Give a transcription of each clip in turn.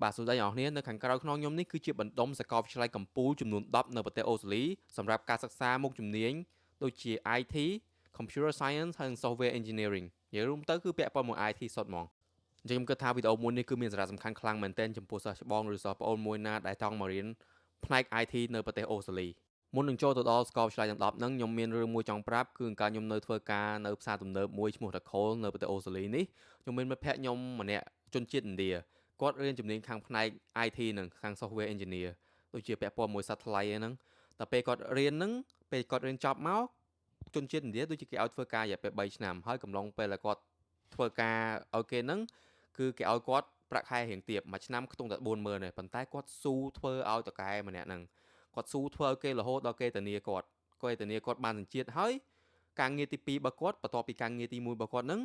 បាទសួស្តីអ្នកនរគ្នានៅខាងក្រៅខ្នងខ្ញុំនេះគឺជាបណ្ដុំសាកលវិទ្យាល័យកំពូលចំនួន10នៅប្រទេសអូស្ត្រាលីសម្រាប់ការសិក្សាមុខជំនាញដូចជា IT, Computer Science ហើយនិង Software Engineering និយាយរួមទៅគឺពាក់ព័ន្ធមួយ IT សុទ្ធហ្មងអញ្ចឹងខ្ញុំគិតថាវីដេអូមួយនេះគឺមានសារៈសំខាន់ខ្លាំងមែនទែនចំពោះសិស្សច្បងឬសិស្សប្អូនមួយណាដែលចង់មករៀនផ្នែក IT នៅប្រទេសអូស្ត្រាលីមុននឹងចូលទៅដល់សាកលវិទ្យាល័យទាំង10ហ្នឹងខ្ញុំមានរឿងមួយចង់ប្រាប់គឺកាលខ្ញុំនៅធ្វើការនៅផ្សារទំនើបមួយឈ្មោះថា Coles នៅប្រទេសអូស្ត្រាលីនេះខ្ញុំមានមិត្តភ័ក្តិខ្ញុំម្នាក់ជនជាតិឥណ្ឌាគាត់រៀនជំនាញខាងផ្នែក IT និងខាង software engineer ដូចជាពាក់ព័ន្ធមួយ satellite ហ្នឹងតែពេលគាត់រៀនហ្នឹងពេលគាត់រៀនចប់មកជនជាតិឥណ្ឌាដូចជាគេឲ្យធ្វើការរយៈពេល3ឆ្នាំហើយកំឡុងពេលដែលគាត់ធ្វើការឲ្យគេហ្នឹងគឺគេឲ្យគាត់ប្រាក់ខែរៀងទាបមួយឆ្នាំខ្ទង់តែ40000ទេប៉ុន្តែគាត់ស៊ូធ្វើឲ្យថៅកែម្នាក់ហ្នឹងគាត់ស៊ូធ្វើឲ្យគេរហូតដល់គេធានាគាត់គាត់ធានាគាត់បានសញ្ជាតិហើយការងារទី2របស់គាត់បន្ទាប់ពីការងារទី1របស់គាត់ហ្នឹង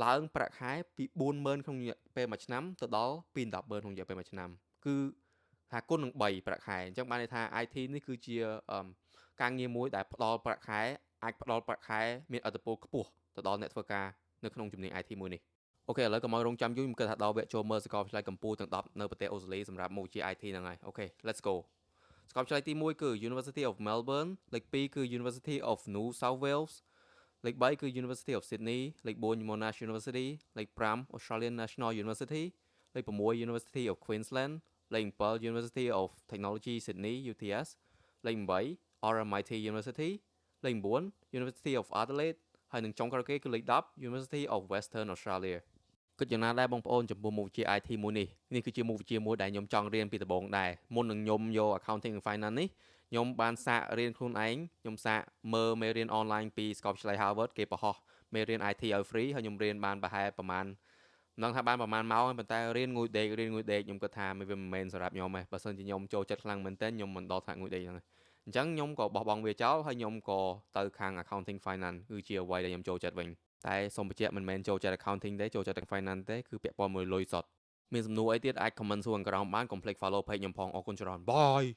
ឡើងប្រាក់ខែពី40000ក្នុងរយៈពេលមួយឆ្នាំទៅដល់2 100,000ក្នុងរយៈពេលមួយឆ្នាំគឺថាគុណនឹង3ប្រាក់ខែអញ្ចឹងបានន័យថា IT នេះគឺជាការងារមួយដែលផ្ដល់ប្រាក់ខែអាចផ្ដល់ប្រាក់ខែមានឥទ្ធិពលខ្ពស់ទៅដល់អ្នកធ្វើការនៅក្នុងជំនាញ IT មួយនេះOK ឥឡូវកុំឲ្យរងចាំយូរខ្ញុំគិតថាដល់វគ្គចូលមើលសាកលវិទ្យាល័យកម្ពុជាទាំង10នៅប្រទេសអូស្ត្រាលីសម្រាប់មុខវិជ្ជា IT ហ្នឹងហើយ OK, let's go. សាកលវិទ្យាល័យទី1គឺ University of Melbourne លេខ2គឺ University of New South Wales លេខ3គឺ University of Sydney លេខ4 Monash University លេខ5 Australian National University លេខ6 University of Queensland លេខ7 University of Technology Sydney UTS លេខ8 RMIT University លេខ9 University of Adelaide ហើយនិងចុងក្រោយគេគឺលេខ10 University of Western Australia. គិតយ៉ាងណាដែរបងប្អូនចំពោះមុខវិជ្ជា IT មួយនេះនេះគឺជាមុខវិជ្ជាមួយដែលខ្ញុំចង់រៀនពីដំបូងដែរមុននឹងខ្ញុំយក Accounting and Finance នេះខ្ញុំបានសាករៀនខ្លួនឯងខ្ញុំសាកមើលមេរៀនអនឡាញពីសាកលវិទ្យាល័យ Harvard គេបង្ហោះមេរៀន IT ឲ្យ free ហើយខ្ញុំរៀនបានប្រហែលប្រហែលមិនដឹងថាបានប្រហែលម៉ោងប៉ុន្តែរៀនងួយដេករៀនងួយដេកខ្ញុំគិតថាវាមិនមែនសម្រាប់ខ្ញុំទេបើសិនជាខ្ញុំចូលចិត្តខ្លាំងមែនទែនខ្ញុំមិនដល់ថ្នាក់ងួយដេកហ្នឹងអញ្ចឹងខ្ញុំក៏បោះបង់វាចោលហើយខ្ញុំក៏ទៅខាង accounting finance គឺជាអ្វីដែលខ្ញុំចូលចិត្តវិញតែសូមបញ្ជាក់មិនមែនចូលចិត្ត accounting ទេចូលចិត្ត finance ទេគឺពាក់ព័ន្ធមួយលុយសុទ្ធមានសំណួរអីទៀតអាច comment សួរខាងក្រោមបានកុំភ្លេច follow page ខ្ញុំផងអរគុណច្រើន bye.